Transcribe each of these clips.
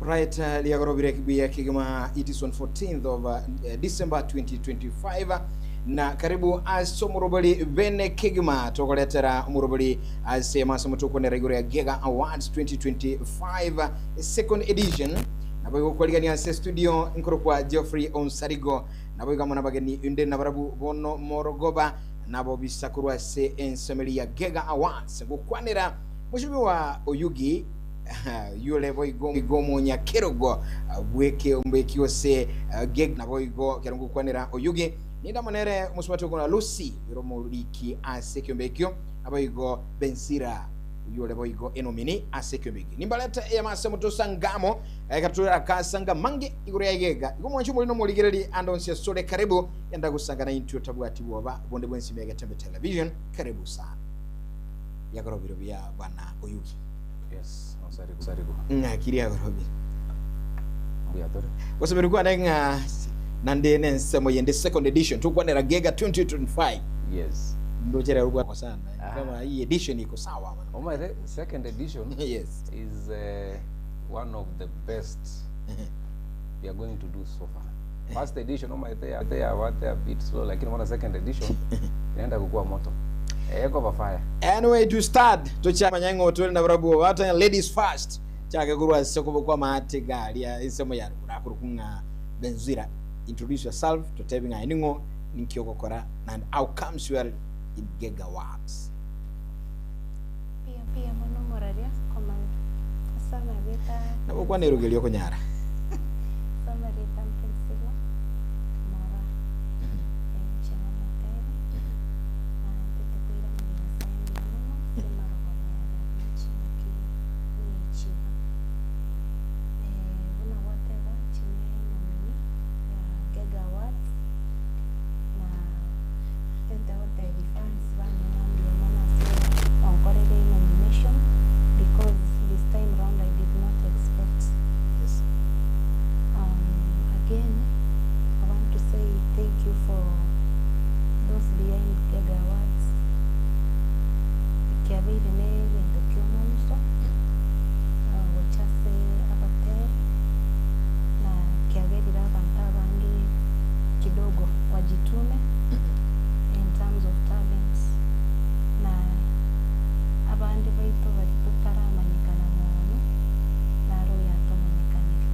Right, riagorobire buya kegima. It is on 14th of December 2025 na karibu ase omorobori bene kegima togoretera omorobori ase masomo tokwanera igoro ya Gega Awards 2025 second edition. Nabo igo kwarigania ase studio nkorokwa Geoffrey Onsarigo, nabo igo amo nabageni inde nabarabu bono morogoba nabo bisa korwa ase ensemeri ya Gega Awards gokwanera Mheshimiwa Oyugi yore boigo omonyakerogo bw'ekeombe ekio ase Geg naboigo ekero ngokwanera Oyugi ninde amo nere omosubati okona Lucy oyore omoriki ase ekeombe ekio naboigo Bensira oyore boigo enomini ase ekeombe ekio. Nimbarete eyemo ase motosanga amo ekero torakasanga mange igoro ya Gega. Igo mwanche omorino omorigereri ande onsi asore karibu enda gosanga naintwe otabwati bwoba bonde bwensi ime ya Getembe Television. Karibu sana. Riagorobire buya bwana Oyugi. Yes, osarigo sarigo. Ng'aki riagorobire? Mbuya tore. Gosabera kwane ng'a nande nensemo yende second edition tokwanera Gega 2025. Yes. Ndoche rero bwako sana. Ah. Kama hii edition iko sawa bana. Omanyete second edition Yes. is one of the best we are going to do so far. First edition omanyete ya yabate a bit slow lakini bono second edition inaenda kukua moto. Ekoba fire. Anyway to start tochamanya ng'a otore nabarabwo batanya ladies first chake korwa ase okoboko kw'amaate garia ensemo ya rugoro akorokwa ng'a Benzira introduce yourself totebi ng'a aye ning'o ninki ogokora and how comes you are in Gega Works. Mbuya mbuya mono omoraria komanya ase amarieta Nabo okwane eruga eria okonyara. Ase amarieta Mpensila Moraa, inche nomoteri, na ntete koiraneria Nyasaye mbuya mono ase emarogoro ya rero ne chingaki buna echi iga. Buna gwateba inche ne nominee ya Gega Awards, na ntete gotebia fans bane ng'a mbuya mono ase gonkorera enomination because this time round I did not expect. Yes. Again, I want to say thank you for those behind Gega Awards. Kiabeire ne egento kia omong'uso gocha ase abateri na kiagerire abanto abange kidogo wajitume in terms of talents na abande baito baria totaramanyekana mono naro oyatomanyekanire.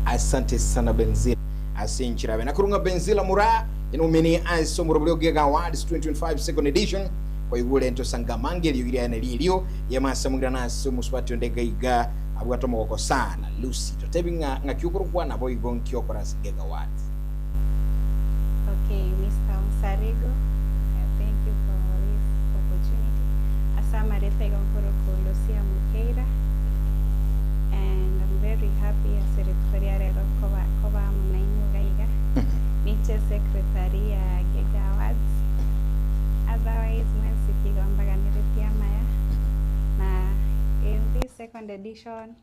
Asante sana Benzila ase enchera abe nakorwa ng'a Benzila Moraa enomini ase omorobori o Gega Awards 2025 second edition koigure entosanga amange eriogi riaye nario erio yemase moirane ase omosubati onde iga iga abwate omogoko sana Lucy totebi ng'a ng'aki okorokwa naboigo nki okora ase Gega Awards. Okay, Mister Onsarigo, thank you for this opportunity. Ase amareta igo nkorokwa Lucia Mukeira and I'm very happy ase rituko ria rero koba koba amo nainwe iga iga. Ninche secretary ya Gega Awards. Otherwise mwensi tigo mbaganeretie amaya na in this second edition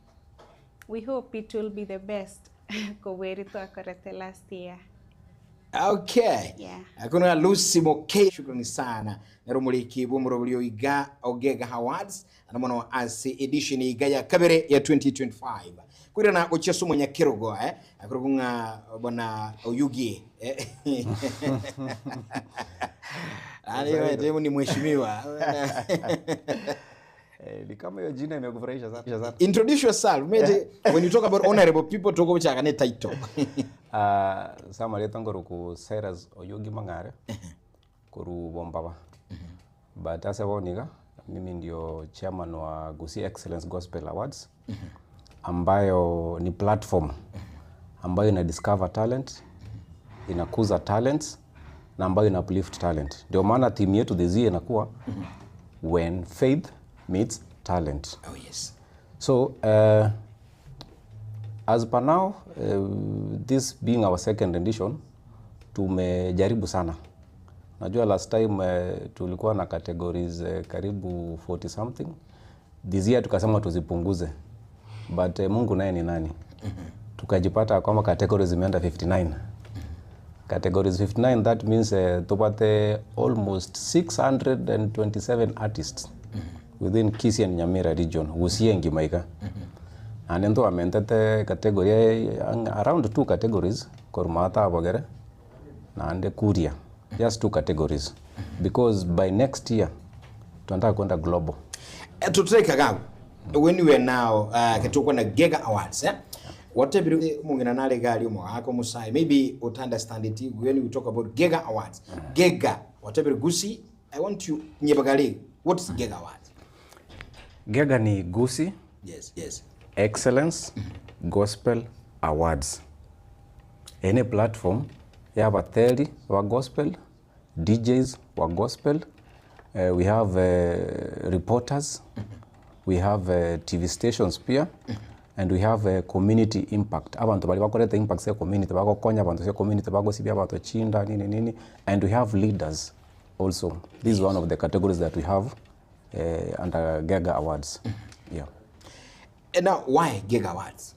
we hope it will be the best kobua eria twakorete last year. Okay. Yeah. Kuna Lucy Moke, shukrani sana. Nero omoriki bw'omorobori oiga Ogega Awards na mono ase edition iga ya kabere ya 2025. Koirana gochia ase omonyakerogo eh akorokwa ng'a bwana Oyugi eh. Ani ni mheshimiwa. Eh, ni kama hiyo jina imekufurahisha sana. sana. Introduce yourself. Mate, when you talk about honorable people togochaka ne title. Ah, samarieta ngoruku Cyrus Oyugi Mang'are koru Bombaba. But ase bono iga mimi ndio chairman wa Gusii Excellence Gospel Awards ambayo ni platform ambayo ina discover talent, inakuza talents na ambayo ina uplift talent. Ndio maana theme yetu this year inakuwa when faith meets talent. Oh yes. So as per now, this being our second edition, tumejaribu sana. Najua last time tulikuwa na categories karibu 40 something. This year tukasema tuzipunguze. But Mungu naye ni nani? Tukajipata kwamba categories zimeenda 59. Categories 59, that means tupate almost 627 artists within Kisii and Nyamira region, Gusii engima iga. Naende ntwamentete category ang'e around two categories korwa maata abogere naende kuria, just two categories because by next year tunataka kwenda global. Totaraika iga abwo, when we are now ekero tokwana Gega Awards eh, gwatebire omong'ina nare iga aria omogaka omosae maybe ota understandeti when we talk about Gega Awards, Gega gwatebire Gusii, I want you nyebagare what is Gega Awards? Gega ni Gusii Yes, yes. Excellence Gospel Awards. Eye ne platform ya abateri ba gospel, DJs wa gospel, we have reporters, we have TV stations pia, and we have community impact. Abanto baria bakoreta impact ase ecommunity, bagokonya abanto ase ecommunity, bagosibia abanto chinda nini nini, and we have leaders also. This is one of the categories that we have under Gega Awards. Yeah. And now why Gega Awards?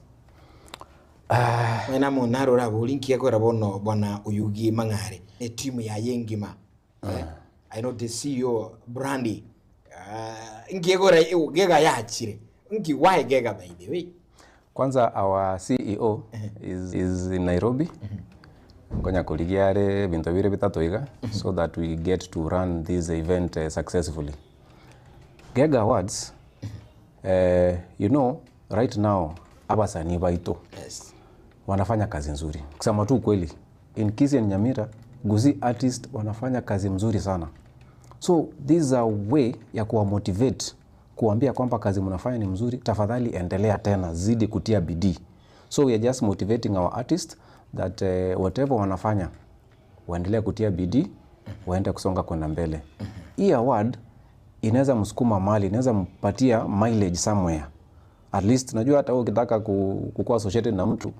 Mwena monaro orabori nki ekogera bono bwana Oyugi Mang'are etimu yaye engima eh, I know the CEO Brandy uh, nki ekogera Gega yachire nki why Gega by the way? Kwanza our CEO is, is in Nairobi nkonya korigia are ebinto bire bitato iga so that we get to run this event successfully. Gega Awards you know right now abasanii baito Yes. wanafanya kazi nzuri. Kusema tu ukweli, in Kisii and Nyamira, Gusii artist wanafanya kazi mzuri sana. So this is a way ya kuwa motivate, kuambia kwamba kazi mnafanya ni mzuri, tafadhali endelea tena, zidi kutia bidii. So we are just motivating our artists that whatever wanafanya waendelee kutia bidii, waende kusonga kwenda mbele. Hii award inaweza msukuma mali, inaweza mpatia mileage somewhere. At least najua hata wewe ukitaka kukuwa associated na mtu,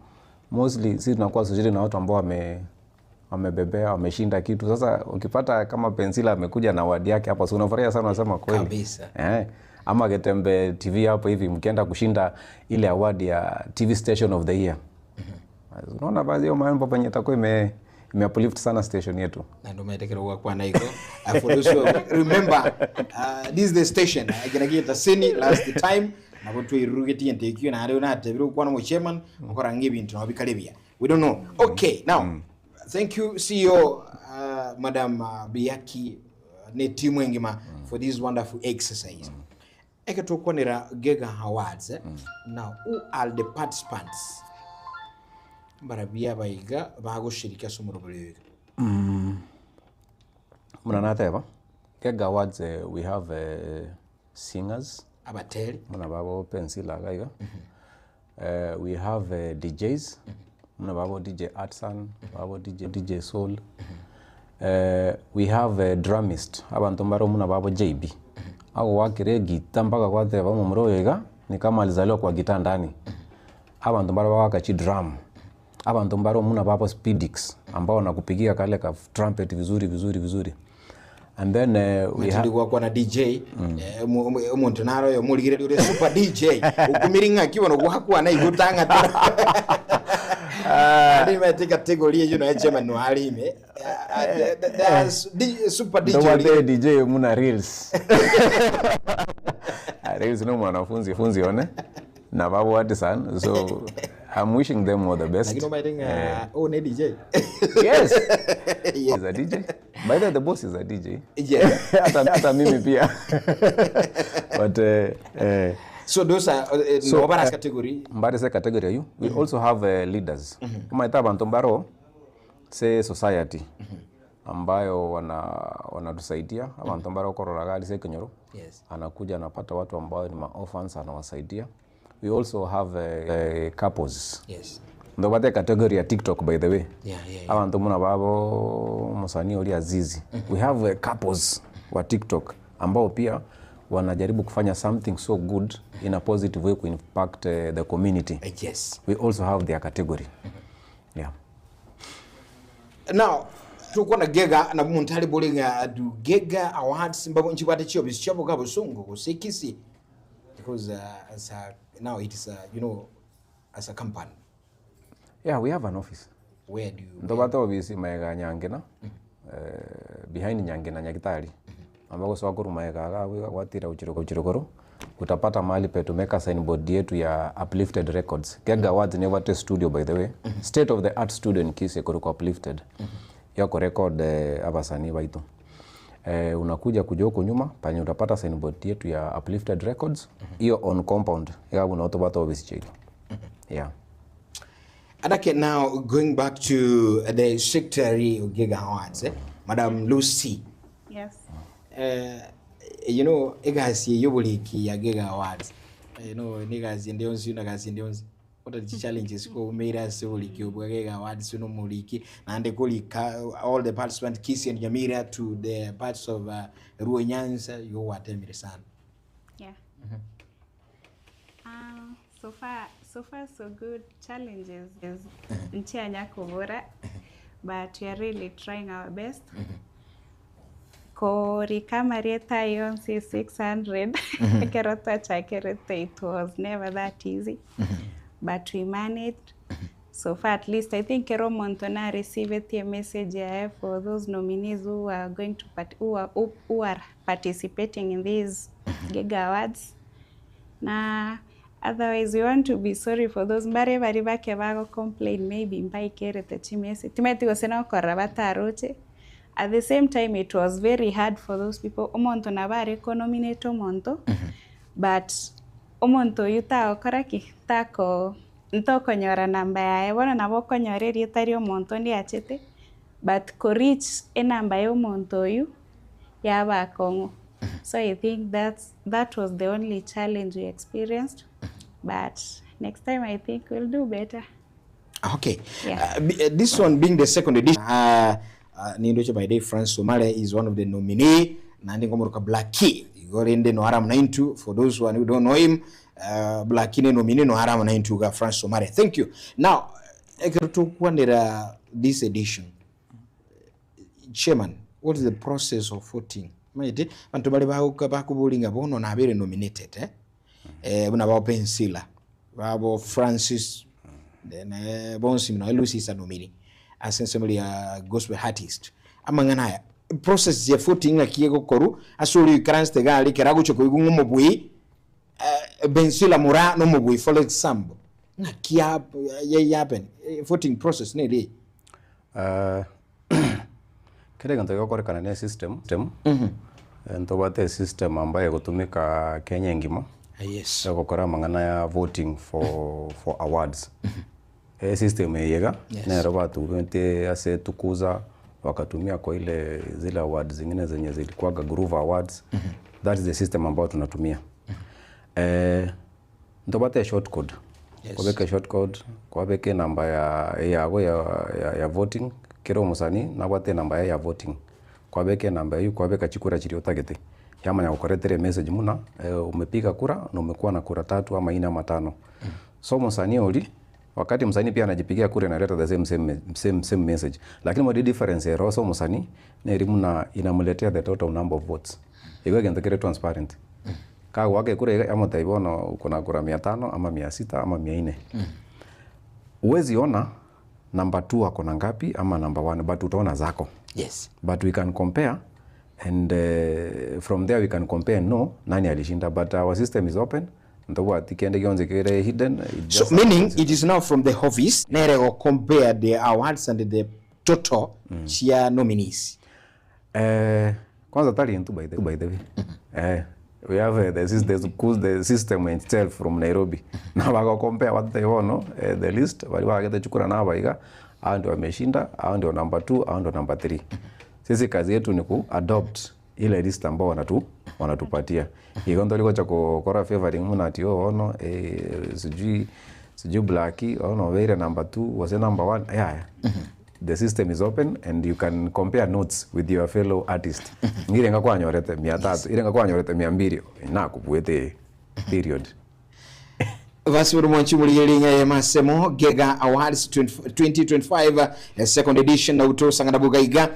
mostly sisi tunakuwa associated na watu ambao wamebebea, wameshinda kitu. Sasa ukipata kama Pensila amekuja na award yake hapo, si unafurahia sana, unasema kweli. Kabisa. Ama Getembe TV hapo hivi mkienda kushinda ile award ya TV station of the year. Unaona baadhi ya mambo penye itakuwa ime uplift sana station yetu. Na ndo maetekero gwakwana igo. For those who remember, this is the station. Gina seni last time nabo twirugetie ntekio na rĩu natebire gũkwana mo chairman okora ng'ebintu nabo bikaribia. We don't know. Okay, now thank you CEO Madam Biaki ne timu engima for this wonderful exercise. Eke tukwanira Gega Awards. Now who are the participants? Barabia baiga bagoshiriki ase omorobori oyo. Muna nateba Gega Awards we have singers abateri muna babo Pensila gaiga. We have DJs muna babo DJ Artsan, babo DJ Soul. We have drummist abantu mbaro muna babo JB. Ago wakire gita mpaka kwateba mumuro oyo iga ni kama alizaliwa kwa gita ndani. Abantu mbaro bawaka chi drum. Abantu mbaro muna babo Speedix ambao wanakupigia kale ka trumpet vizuri vizuri vizuri. And then we have Gwakwa na DJ omonto naro oyo morigereria ore super DJ okumiri ng'aki bono gwakwana igo otang'atera maete category eyo naye chairman no arime super DJ. Ndo DJ muna reels. Reels no mwanafunzi funzi one na babu artisan, so I'm wishing them all the best. Lakini omaete ng'a oh ne DJ. Yes. Is a DJ. By the way, the boss is a DJ. Yeah. Hata mimi pia. But So those are So, no bara category. Mbare se category you. We also have leaders. Kama ita bantu mbaro se society ambayo wanatusaidia abantu mbaro korora gali se kinyoro. Yes. Anakuja anapata watu ambao ni ma-orphans anawasaidia. We also have couples. Yes. Ndo bate category ya TikTok by the way. Yeah. Abantu muna babo msanii ori Azizi. We have couples wa TikTok ambao pia wanajaribu kufanya something so good in a positive way to impact the community. Yes. We also have their category. Yeah. Now tuko na Gega na muntu ali bolinga do Gega Awards mbabo nchibate chio bisichabo kabo sungu kusikisi because as a, now it is a, you know as a company. Yeah, we have an office. Where do you Ndo bata office maega Nyangina. Behind Nyangina Nyagitari. Ambako so akuru maega aga gwatira uchiroko uchirokoro. Utapata mahali pe tumeweka signboard yetu ya Uplifted Records. Gega Awards ni ebwate studio by the way. State of the art studio in Kisii ekorokwa Uplifted. Yoko record eh, abasanii baito. Eh, unakuja kuja huko nyuma panye utapata signboard yetu ya Uplifted Records. Hiyo on compound. Iga buna otobwate office chiaito. Yeah. Adake, now going back to the secretary of Gega Awards, eh? Madam Lucy. Yes. Egasi eye oboriki ya Gega Awards. Negasi ende yonsi na gasi ende yonsi. What are the challenges ko umeira ase oboriki obwa Gega Awards no moriki naende korika all the participants Kisii and Nyamira to the parts of Luo Nyanza yo watemire sana. Yeah. So far so good. Challenges is nchianya kubura, but we are really trying our best. Korika marieta yonsi 600 ekero twachakerete, it was never that easy, but we managed. So far, at least, I think kero monto na received a message yae for those nominees who are going to part, who are participating in these Gega Awards. Na otherwise we want to be sorry for those mbare bari bake bago complain maybe mbaikerete chimese timeti gose nokora bataroche. At the same time, it was very hard for those people. Omonto nabare ko nominate omonto, but omonto oyu tagokora ki tako ntokonyora namba yaye bono nabo okonyora erieta ria omonto ndiachete, but ko reach enamba ya omonto oyu yaba akong'u. So I think that was the only challenge we experienced, but next time I think we'll do better. Okay. Yeah. This one being the second edition, Nindoche by day Francis Omale is one of the nominee. Nandi ngomoruka Blackie. Igorende no haram 92 for those who don't know him. Blackie ne nominee no haram 92 ga Francis Omale. Thank you. Now, ekerutukwanira this edition. Chairman, what is the process of voting? Maite bantu bali bakubulinga bono na abere nominated, eh? Buna bao Pensila, babo Francis, then bonsi no Lucy is a nominee. Assembly ya gospel artist. Amangana haya process ya voting na kiego koru asuri karanste gali kerago choko igungu mobui, Bensila mura no mobui, for example. Na kia ye happen voting process ne le. Kile kintu gĩgũkorĩkana nĩ system. System. Ntobate system ambayo ĩgũtũmĩka Kenya ngima. Yes. Gũkora mang'ana ya voting for awards. System yega. Nero batubete ase tukuza wakatumia kwa ile zile awards zingine zenye zilikuwaga Groove Awards. That is the system ambayo tunatumia. Ntobate short code. Kwabeke short code, kwabeke namba ya yago ya voting kero musani nabwate namba ya voting. Kwabeke namba hiyo kwabeka chikura chiri otagete. Yamanya kukoretere message muna, umepiga kura na umekuwa na kura 3 ama 4 ama 5. So musani oli wakati msanii pia anajipigia kura inaleta the same message. Lakini what the difference here also msanii ni elimu na inamletea the total number of votes. Iwe gento kile transparent. Ka wake kura ile ama taibono uko na kura 500 ama 600 ama 400. Uwezi ona number 2 ako na ngapi ama number 1, but utaona zako. But we can compare and from there we can compare no nani alishinda, but our system is open. Ndogo atikende gionze kile hidden, it So just meaning happens. it is now from the office nere compare the awards and the total share nominees. Kwanza tali ntu by the way. We have the system itself from Nairobi. Na wako compare what they want, no? The list wali wagete chukura na baiga, hao ndio wameshinda, hao ndio number 2, hao ndio number 3. Sisi kazi yetu ni ku adopt ile list ambao wanatupatia. Hiyo ndio liko cha kukora favoring muna ati oh, ono, sijui Blackie, ono weire number 2, was number 1. Yeah, yeah. The system is open and you can compare notes with your fellow artist. Ngire ngakwa nyorete 300, ile ngakwa nyorete 200, na kubuete period. Vasi uri mwanchi muri ya masemo Gega Awards 2025, second edition na utosa ngana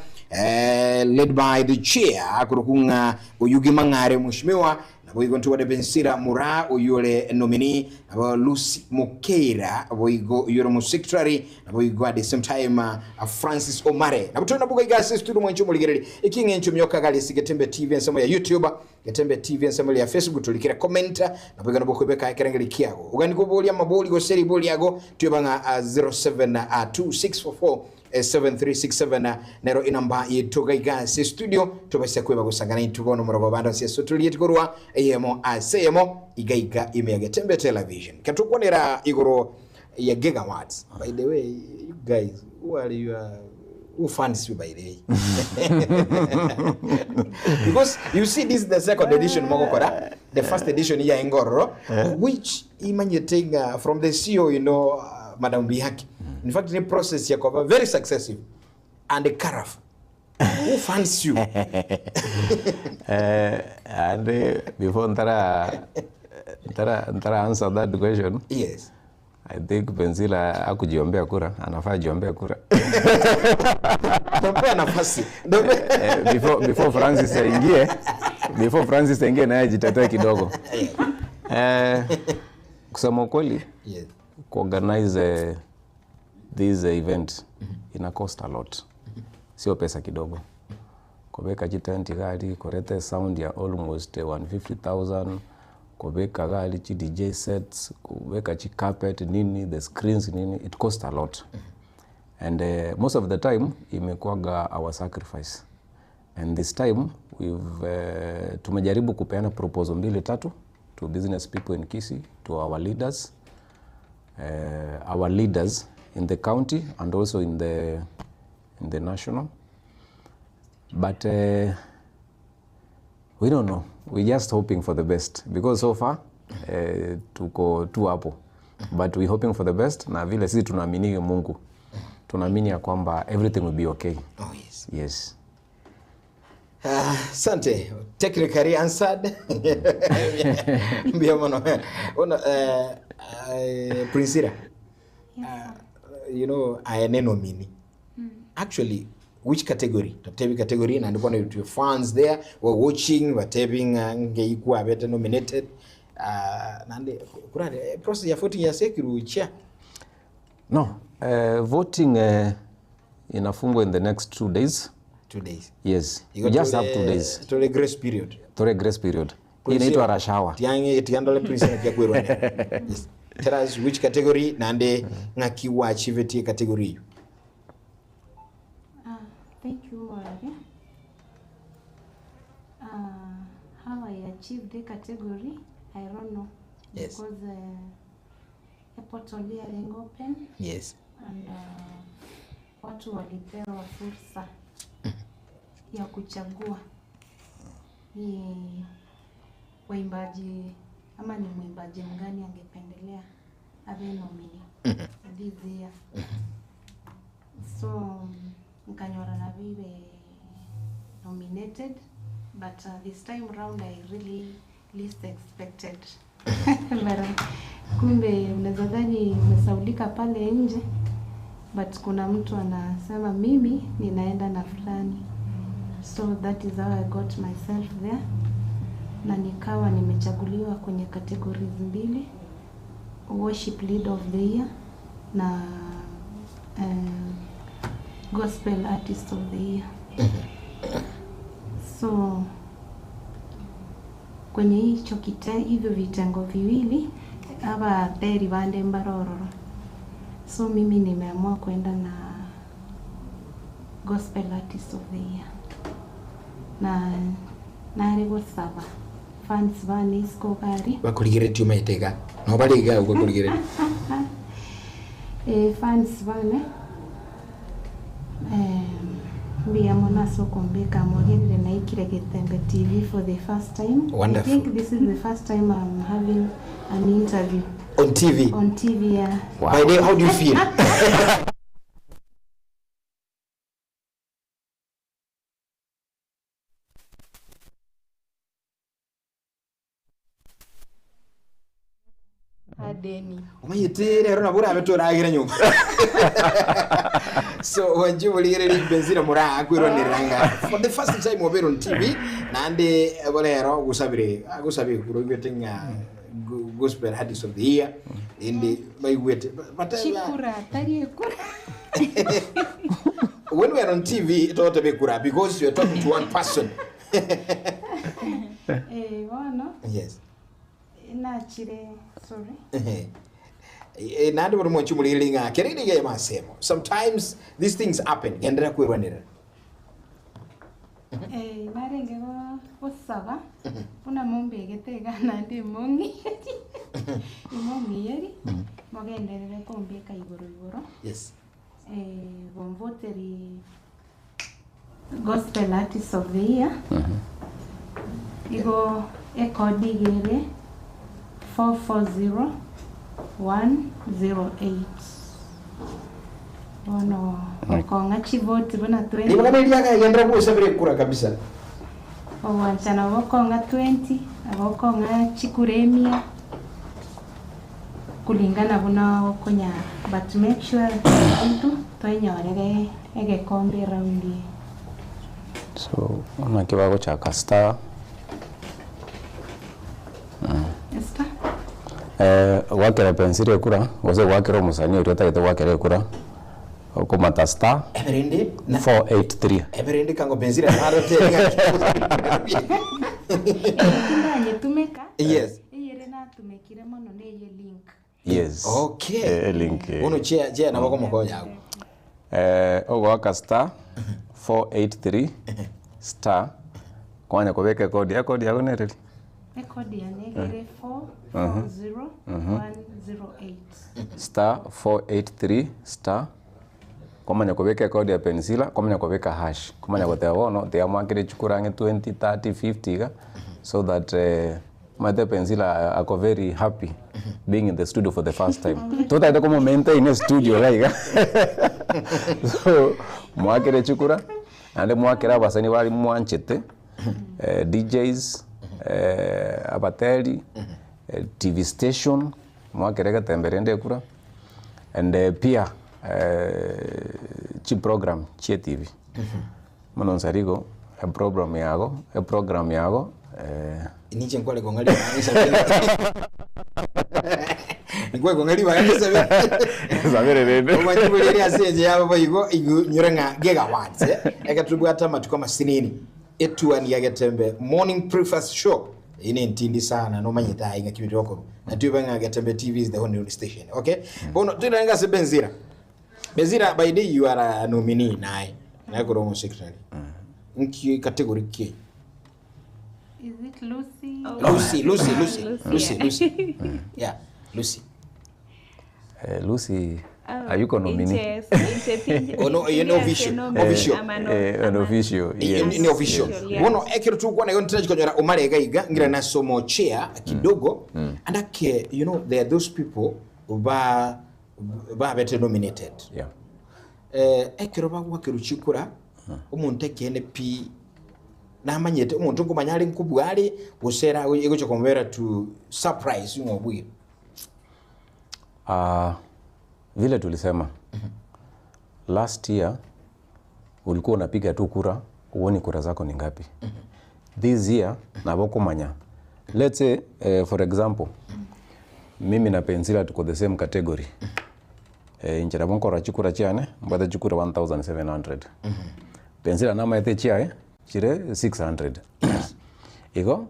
led by the chair kurukunga Oyugi Mang'are mheshimiwa. Naboigo ntobwate Bensira Muraa oyio ore nominee, nabo Lucy Mukeira boigo oyio ore omosekretary, naboigo at the same time Francis Omare. Nabo tore nabwo iga ase estudio mwanche omorigereria ekeng'encho mioka gari ase Getembe TV ensemo ya YouTube, Getembe TV ensemo ya Facebook torikere comment, naboigo nabo okoibeka ekerengeri kiago. Ogani koboria amabori gose ribori riago tweba ng'a 072644 7367 nero enamba yetu gaiga ase studio tobase kweba gosangana intwe bono omorogo bande ase ase torieti korwa eyemo ase eyemo iga iga ime ya Getembe Television ketokwanera igoro ya gigawatts by the way you guys who are your who funds you by the way because you see this is the second edition mogokora the first edition ya engororo which imanyete ng'a from the CEO you know Madam Bihaki in fact ni process yakoba very successive and carafu who funds you Eh, and before ntara ntara ntara answer that question yes I think Benzila akujiombea kura, anafaa ajiombee kura. Ndompea nafasi. Ndompea. Eh, before Francis aingie, before Francis aingie naye ajitetee kidogo. Eh, kusema ukweli, Yes. kuorganize this event ina cost a lot. Sio pesa kidogo. Kubeka chitenti gari, kurete sound ya almost 150,000, kubeka gari chi DJ sets, kubeka chi carpet nini, the screens nini, it cost a lot. And most of the time imekuwaga our sacrifice. And this time we've tumejaribu kupeana proposal mbili tatu to business people in Kisii, to our leaders, our leaders in the county and also in the national. But we don't know. We're just hoping for the best because so far tuko tu hapo. But we're hoping for the best na vile sisi tunaamini Mungu. Tunaamini ya kwamba everything will be okay. Oh yes. Yes. Asante. Technically answered. Mbia mono. Ona Prinsira. Yes, You know, I neno mini. Actually, which category? Tatebi category na ndiko na your fans there were watching, were taping ngeikwa better nominated. Nande kuna process ya voting ya sekiru chair. No, voting inafungwa in the next 2 days. 2 days. Yes. You You got just to have 2 the- days. To the grace period. Tore grace period. Hii inaitwa rush hour. Tiange tiandole prince na kiakwirwa. Yes. Tell us which category nande ngakiwa achieve category hiyo. Thank you, Morage. How I achieved the category, I don't know. Yes. Because the portal hearing open. Yes. And watu walipewa fursa ya kuchagua ni waimbaji ama ni mwimbaji mgani angependelea awe nominee this year. So nkanyora na vile nominated, but this time round I really least expected. Mara kumbe unaweza dhani umesaulika pale nje, but kuna mtu anasema mimi ninaenda na fulani. So that is how I got myself there, na nikawa nimechaguliwa kwenye categories mbili, worship lead of the year na gospel artist of the year. So kwenye hicho hivyo vitengo viwili hapa theri bande mbarororo. So mimi nimeamua kwenda na gospel artist of the year. Na nari gusaba fans bane isiko gari Bakurigeretie umetega. No bariga uko kurigeretie. Fans bane mbia mona soko mbika mogirire na ikire Getembe TV for the first time. Wonderful. I think this is the first time I'm having an interview on TV. On TV, yeah. Wow. By the way, how do you feel? Adeni. Umayitire rona bura beto ragira nyumba. So wanji burigereri Benzira Moraa akwironerera ng'a for the first time obeire on TV naende borero gosabire agosabire kura oigwete ng'a go- gospel artist of the year rende baigwete but Chikura tari ekura. when we are on TV togoteba ekura because you are talking to one person. Eh, bono Yes. nachire sorry. Eh, naende bori mwanchi omorigereria ng'a kere nigo eyemo ase emo. Sometimes these things happen, genderera kwerwanerera. Eh, narenge go- gosaba buna mombegete iga naende imong'iyeri imong'iyeri mogenderere kombeka igoro igoro Yes. eh, bomvoteri Gospel Artist of the Year igo ekodi iga ere 440108 bono okong'a chivoti buna 20 Ribaga neriaga egenderera gwesabera ekura kabisa. Ogwanchana gokong'a 20 nabo okong'a chikura emia kulingana buna okonyara but make sure intwe twenyorere egekombe eround eye. So naki bagochaka star. Esther. Gwakera pensiri ekura gose gwakera omosani oria otagete gwakera ekura okomata star Eberende na 483. eberende kango pensiri narote ng'a Tindanyetumeka. Yes. Eyere natumekire mono neye link. Yes. Okay. Eh, link. eh. Bono chia chia nabo komokonya agwo. Eh, ogoaka star 483 star kwanya kobeka ekodi ekodi yago nereri Ekodi yane egere 440108. Star 483 star kwamanya kobeka ekodi ya pensila kwamanya kobeka hash kwamanya goteba bono tiga mwakere chikura ang'e 20 30 50 iga so that eh, omanyete pensila ako very happy being in the studio for the first time totagete komo maintain estudio iga iga so mwakere chikura naende mwakere abasani baria mwanchete eh, DJs eh, abateri eh, TV station mwakere egetembe rende ekura and pia chiprogram chie TV bono nsarigo eprogram yago eprogram yago Ninche nkware kong'a ribaga nsabe. Nkware kong'a ribaga nsabe. Nsabere rende. Omanyire bori ase ense yabo boigo igo nyore ng'a gega wanse eke tobwate amatuko amasinini etuani ya Getembe morning breakfast show Eye nentindi sana nomanyete aye ng'aki bire okorwa. Na toiba ng'a Getembe TV is the only station. Okay? Bono toirane ase Benzira. Benzira by day you are a nominee naye. Naye korwa omo secretary. Nki category ki? Is it Lucy? Lucy, Lucy, Lucy, Lucy, Lucy, yeah. Lucy. Yeah, Lucy. Lucy ayuko nominee. Oh, no, eh, no official. Official. An official, yes. Ni official. Yes. Bono ekero togokwana igo ntirachi konyora omare iga iga ngira nasomo chair kidogo and ake you know there are those people ba babete nominated. Yeah. Eh, ekero bagwakerwa chikura omonto ekeene pi namanyete omonto nkomanya are nkobua are gose ere egocha komobera to surprise ng'a obuire. Ah, vile tulisema last year ulikuwa unapiga tu kura uoni kura zako ni ngapi. This year nabo okomanya let's say eh, for example mimi na Pensila tuko the same category eh, inche nabo nkorora chikura chiane mbwate chikura 1700 Pensila namaete chiaye chire 600 igo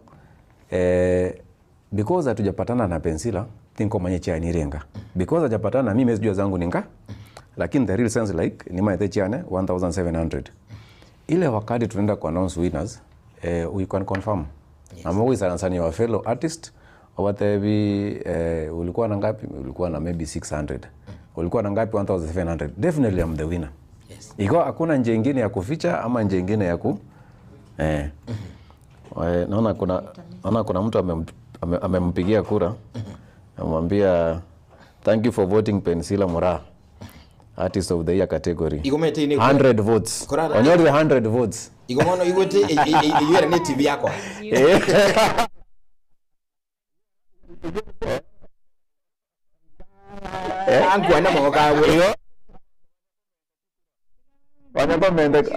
eh, Because hatujapatana na Pensila tinkomanya chiane irenga because hajapatana na mimi sijua zangu ni nga lakini the real sense like nimaete chiane 1700 ile wakati tunaenda ku announce winners eh, we can confirm yes. Ama goisaransa your fellow artist obatebi eh, ulikuwa na ngapi ulikuwa na maybe 600 ulikuwa na ngapi 1700 definitely I'm the winner Yes. iko hakuna njia ingine ya kuficha ama njia ingine ya ku eh. Eh, naona kuna naona kuna mtu amempigia kura amwambia thank you for voting Pensila Moraa artist of the year category Igomete ine 100 votes Korara. onyori 100 votes Igo mono igwete eyuera ne TV yakwa. Ankwana mogo kawe. Onye komenteka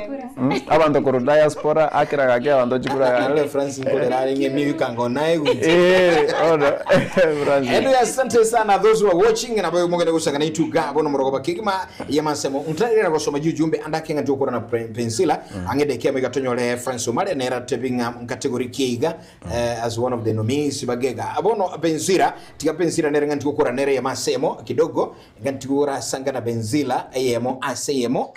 abanto korwa diaspora akera gaki abanto chikura gaki. Arore Francis nkorera arenge emiaka ngo naye gutse. Eh, bono Francis. Anyway, asante sana those who are watching na bayo mugende gusanga na ituga bono morogo bakigima ya masemo ntarira gosoma jujumbe andake nga tukora na pensila angede kia mega tonyore Francis Omare nera tebinga category kiiga as one of the nominees bagega bono pensila tiga pensila nere nga tukora nere ya masemo kidogo nga tukora sanga na benzila eyemo ase yemo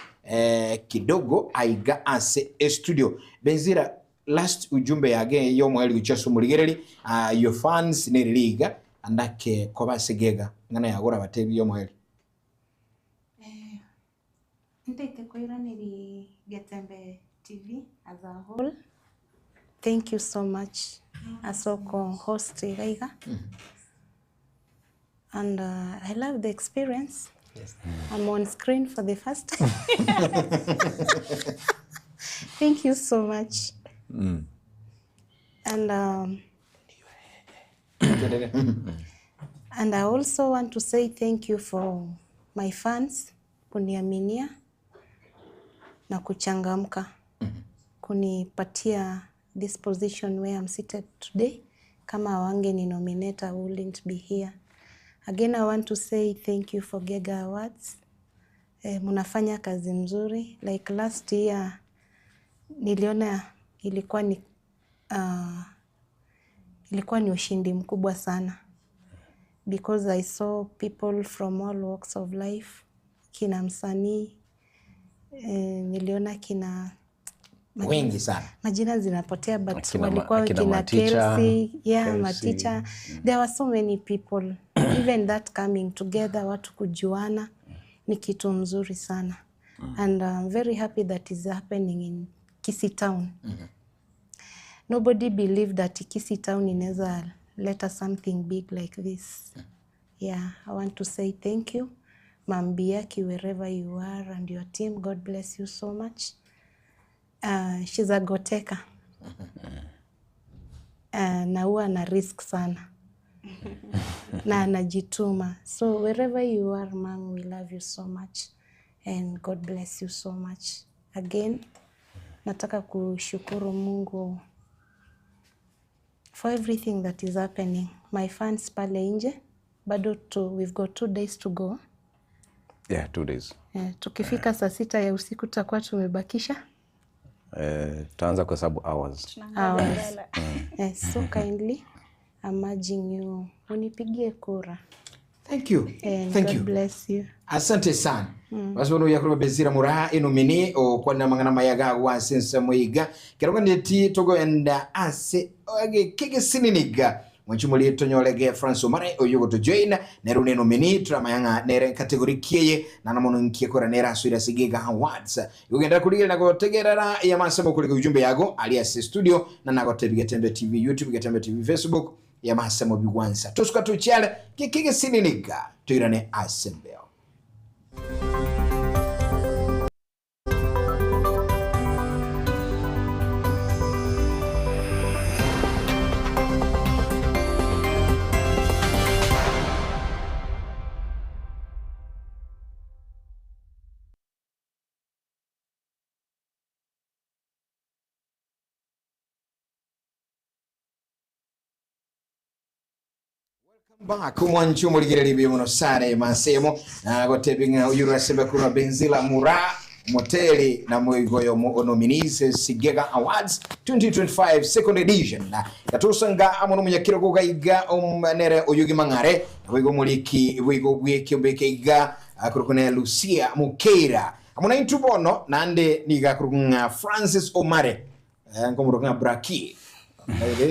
kidogo aiga ase studio benzira last ujumbe yage yomweli guchasu muligereri your fans neririga andake kobasigega ngana yagora batebi yomweli Ntaite koiraneri Getembe TV as a whole. Thank you so much asoko host igaiga. And I love the experience. Yes. I'm on screen for the first time. Thank you so much. And and I also want to say thank you for my fans kuniaminia na kuchangamka kunipatia this position where I'm seated today. Kama hawangeni nominate, I wouldn't be here. Again, I want to say thank you for Gega Awards. Mnafanya kazi mzuri. Like last year niliona ilikuwa ni ushindi mkubwa sana because I saw people from all walks of life, kina msanii, niliona kina wengi sana majina zinapotea but Akina walikuwa akina kina Maticha, Kelsey, yeah, Kelsey. Maticha. There were so many people. Even that coming together, watu kujuana ni kitu mzuri sana. And I'm very happy that is happening in Kisii town. Nobody believed that Kisii town inaweza leta something big like this. Yeah, I want to say thank you. Mambiaki, wherever you are and your team, God bless you so much. She's a goteka. Na huwa ana risk sana. Na anajituma. So wherever you are, ma'am, we love you so much. And God bless you so much. Again, nataka kushukuru Mungu for everything that is happening. My fans pale nje, bado we've got 2 days to go. Yeah, 2 days. Tukifika saa 6 ya usiku tutakuwa tumebakisha. Tutaanza kuhesabu hours. Hours. So kindly, I'm urging you, unipigie kura. Thank you. And Thank God you. bless you. Asante sana. Basi bono yakuruba Benzira Muraha inomini okwana mangana mayaga wasensa mwiga. Keroga ndeti togoenda ase age kegesininiga. Mwenchumuli tonyolege Francis Omare oyo goto join neru neno mini turamayanga nere category kieye na namono nkie kora nera aswira sigega awards. Yugenda kuligera na gotegerera ya masemo kuliko ujumbe yago alias studio na nagote Getembe TV YouTube Getembe TV Facebook ya masemo bigwansa. Tusuka tuchale kegesininiga tuirane asembeo. Back mwanchu muligere libi muno sare masemo na gotebinga uyuru asembe kuna Benzila Mura Moteli na mwigoyo mu nominees Sigega Awards 2025 second edition na yatusanga amono munyakiro gugaiga omunere oyugi mangare wigo muliki wigo bweke mbekeiga akurukune Lucia Mukeira amona intubono nande niga kurukunga Francis Omare ngomurukunga Braki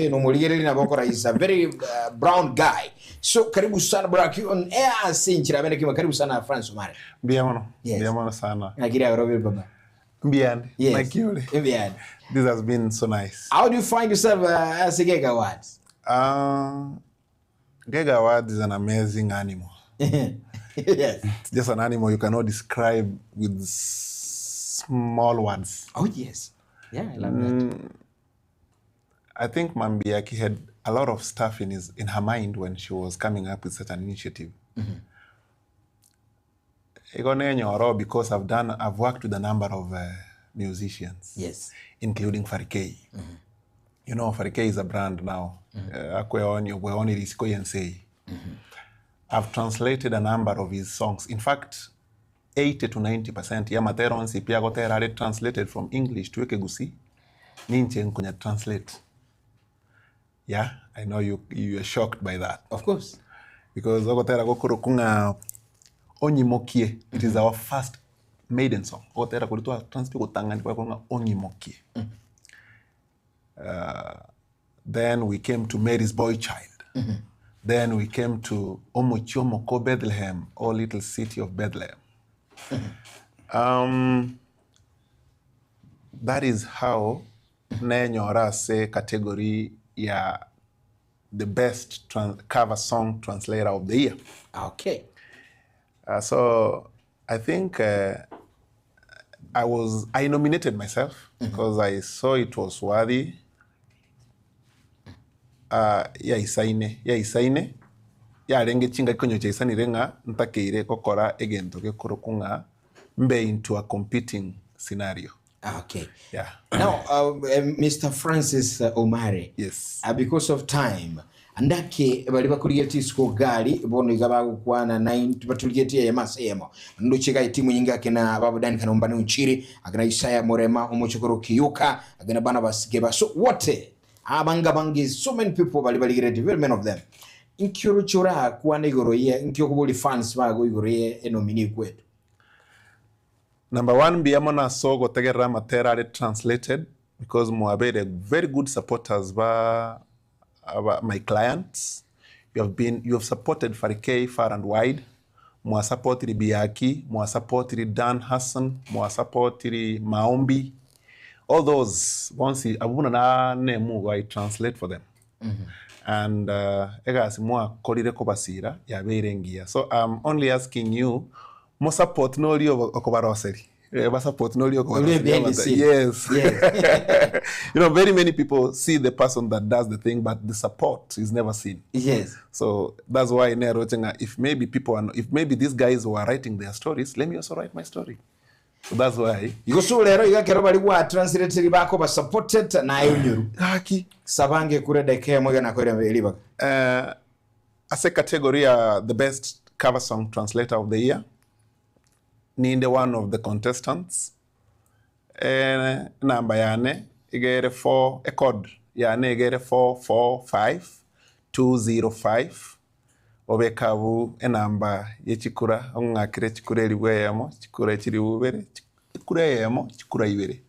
no muligereri na bokora is a very brown guy. So karibu sana Braki on air sinchira bene kima karibu sana Francis Omare. Mbiamono. Yes. Mbiamono sana. Nakiri Robi baba. Mbiani. Yes. Nakiole. Mbiani. This has been so nice. How do you find yourself as a Gega Awards? Gega Awards is an amazing animal. Yes. It's just an animal you cannot describe with small words. Oh yes. Yeah, I love that. I think Mambiaki had a lot of stuff in her mind when she was coming up with such an initiative. Igo nenyoro because I've done I've worked with a number of musicians Yes. including Farikei. You know Farikei is a brand now. Akweoni obweoni risiko yense eye. I've translated a number of his songs. In fact, 80 to 90% ya amatera onsi pi agotera are translated from English to Ekegusii, ninche nkonya translate. Yeah, I know you, you are shocked by that. Of course. Because ogotera gokorokwa ng'a Onyimokie, it is our first maiden song. Ogotera koria twa translate gotang'ani kware korwa ng'a Onyimokie. Then we came to Mary's boy child. Then we came to Omochie omoko Bethlehem, O little city of Bethlehem. Um, that is how nenyora ase category ya the best cover song translator of the year. Okay. So I think I was I nominated myself because I saw it was worthy. Yaisaine yaisaine yarenge chingaki konya chiaisanire ng'a ntakeire gokora egento gekorokwa ng'a mbe into a competing scenario. Okay. Yeah. Now, Mr. Francis Omare. Yes. Because of time, ndake bari bakorigetie isiko gari bono iga bagokwana naintwe baturigetie eyemo ase eyemo. Ndoche iga etimu nyinge akina babo Duncan Ombane Onchiri, akina Isaiah Murema omochokoro Kiyuka, akina Barnabas Kebaso wote abange abange so many people bari barigeretie very many of them. Inki oroche orakwane igoro ye inki okoboria fans bago igoro ye enomini ekwetu? Number one mbuya mono ase ogotegerera amatera are translated because mwabeire very good supporters ba aba my clients, you have been you have supported Farikei far and wide, mwasapotiri Biaki, mwasapotiri Dan Hassan, mwasapotiri Maombi, all those bonsi abwo buna nane I translate for them and egasi mwakorire kobasira yabeire engiya so I'm only asking you mosupport noria okobaroseri basupport noria Oria behind the scene. Yes. Yes. You know, very many people see the person that does the thing, but the support is never seen. Yes. So that's why neroche ng'a if maybe people are, if maybe these guys were writing their stories, let me also write my story. So that's why. Igo so rero iga kero bari gwa translate bako ba supported naye onyoru. Gaki. Sabange kure dakika eyemo iga nakoire ribaga. Ase category ya the best cover song translator of the year, ninde one of the contestants, enamba yane iga ere four, ecode yane iga ere 445205, obeke abwo enamba ye chikura, ong'akere chikura elifu eyemo, chikura chilifu ibere, ekura eyemo, chikura ibere,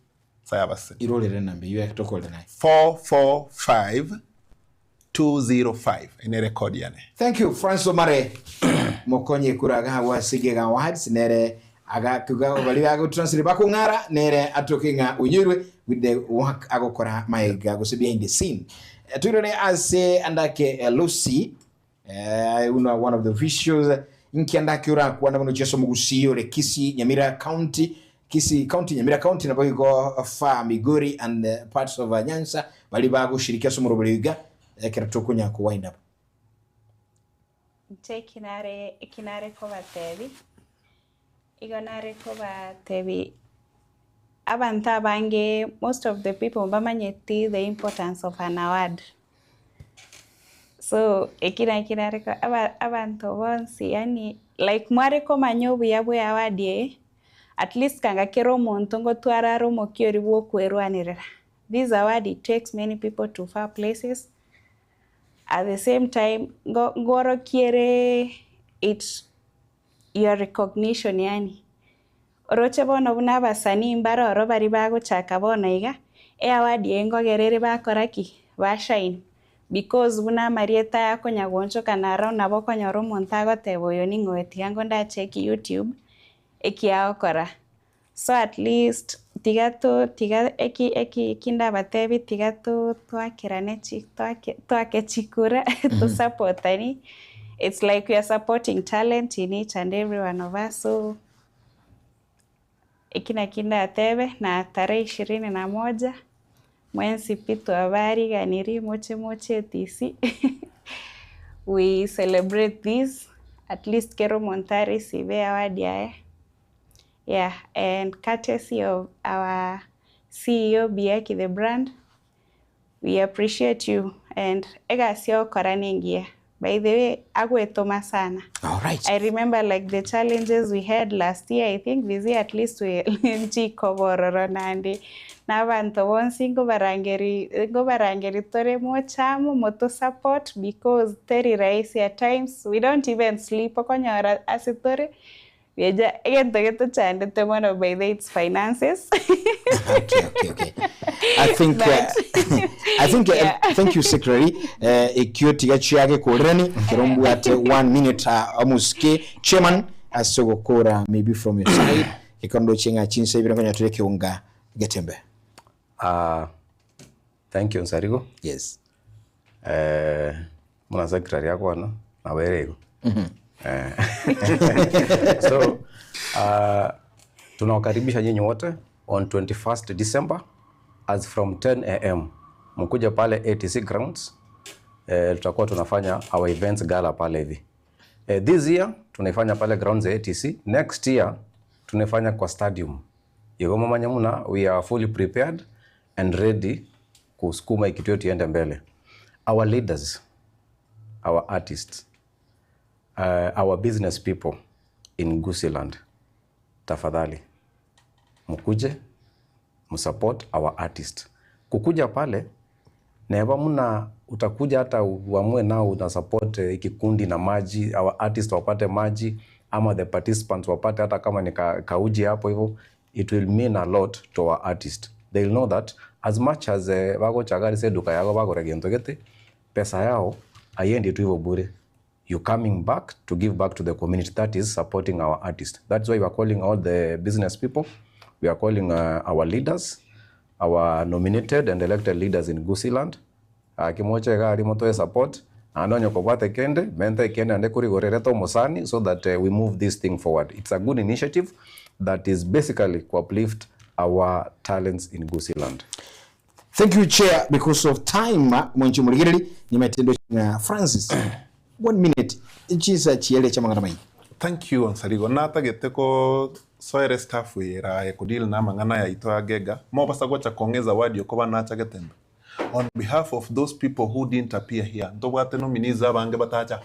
ase abasani. Irorere enamba eyio tokorere naye. 445205, eye nere ecode yane. Thank you Francis Omare mokonye kura agahabwa ase Gega Awards nere agakuga baria bagotranslate bakong'ara nere atoke ng'a onyoirwe with the work agokora maega gose behind the scene. Toirane ase andake Lucy una one of the officials inki andake orakwana bono gochia ase omogusii ore Kisii Nyamira County Kisii County Nyamira County nabo igo far Migori and parts of Nyanza baria bagoshiriki ase omorobori oiga ekero tokonya ko wind up. Inche eki nare eki nare kobatebi, igo nare kobatebi abanto abange most of the people mbamanyeti the importance of an award. So eki naki nare ko aba abanto bonsi yaani like mware komanya obuya bwa award eye, at least kanga kera omonto ngotwara are omokia oria bwa okwerwanerera. This award it takes many people to far places, at the same time ngo ngorokia ere it your recognition yaani. Oroche bono buna abasanii mbare oro baria bagochaka bono iga, eaward eye nkogera ere bakora ki? Ba shine because buna amarieta aya akonya goonchoka naro nabo okonyora omonto agoteba oyo ning'o oyo tiga ngo ndacheki youtube, eki agokora. So at least tiga to tiga eki eki eki ndabatebi tiga to toakerane chi toake toake chikura tosapotani, it's like we are supporting talent in each and every one of us so eki naki ndatebe na tarehe ishirini na moja mwensi pi twabariganiri moche moche etisi we celebrate this at least kera omonto areceive award yaye. Yeah, and courtesy of our CEO Biaki the brand, we appreciate you and egasi ogokora nengiya. By the way, agwetoma sana. All right. I remember like the challenges we had last year, I think this year at least we nchikobororo nande na abanto bonsi nkobarangeri nkobarangeri tore moche amo moto support because teri rahisi at times we don't even sleep okonyora ase tore Eja egento getochandete mono by the way it's finances. Okay, okay, okay. I think But I think yeah. thank you secretary. Ekio tiga chiage korerani kero mbwate one minute omusike chairman ase ogokora maybe from your side ekero ndoche ng'a chinsa ibere nkonya tore keunga getembe. Thank you Nsarigo. Yes. Buna secretary akwana nabo ere igo. So tunawakaribisha nyinyi wote on 21st December as from 10 am mkuja pale ATC grounds. Tutakuwa tunafanya our events gala pale hivi. This year tunaifanya pale grounds ya ATC. Next year tunaifanya kwa stadium. Igo mama muna we are fully prepared and ready kusukuma ikitu yetu iende mbele. Our leaders, our artists, our business people in Gusiiland, tafadhali mkuje msupport our artist. Kukuja pale neba muna utakuja hata uamue nao una support kikundi na maji, our artist wapate maji ama the participants wapate hata kama ni kauji hapo hivyo, it will mean a lot to our artist. They will know that as much as wako chagari se duka yako wako regento gete pesa yao haiendi tu hivyo bure. You coming back to give back to the community, that is supporting our artist. That's why we are calling all the business people, we are calling our leaders, our nominated and elected leaders in Gusiiland. Kimoche gari moto support and kobwate kende mente kende ande kurigorere to mosani so that we move this thing forward. It's a good initiative that is basically to uplift our talents in Gusiiland. Thank you chair, because of time mwenchi murigiriri ni matendo na Francis 1 minute chisa chiele cha mangana mai. Thank you Onsarigo. Natagete ko soere staff wira ya kudeal na mangana ya itoa gega mo basa gocha kongeza wadi okoba nacha getembe. On behalf of those people who didn't appear here, ndobwate nominees abange batacha.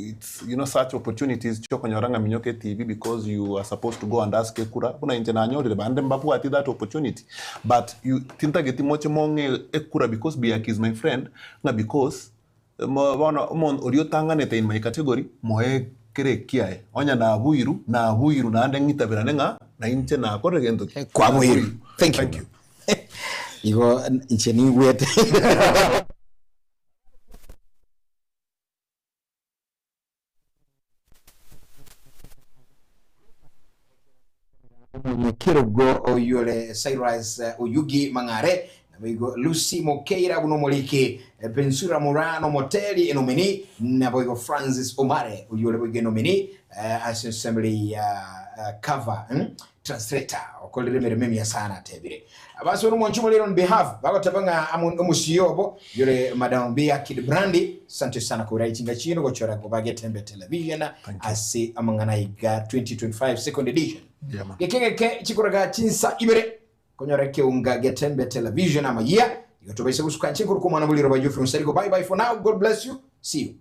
It's, you know, such opportunities chokonyoranga minyoke TV because you are supposed to go and ask ekura kuna inje nanyorire bande mbabwati that opportunity, but you tintageti moche monge ekura because Biaki is my friend na because bona mon oriotanganete in my category moe kere kiae onya na buiru na buiru na ande ngitabira nenga na inche na kore gento Kwa buiru. Thank you. Thank you. Igo inche ni wete. Kirogo oyole Cyrus Oyugi Mangare naboigo Lucy Mokeira buno moliki Bensura Murano Moteli enomini naboigo Francis Omare oyole boigo enomini as assembly cover translator okolere mirimo emiya sana tebire abaso no muliro on behalf bagotabanga omusiyobo yore Madam Bia Kid Brandi sante sana kura ichinga chino gochora gobagetembe television ase amangana iga 2025 second edition. Yeah, man. Gekegeke chikoraga chinsa ibere konyora keunga getembe television ama year yotobaise gusuka nchikuru kumwana muliro ba Geoffrey Nsarigo. Bye bye for now, God bless you, see you.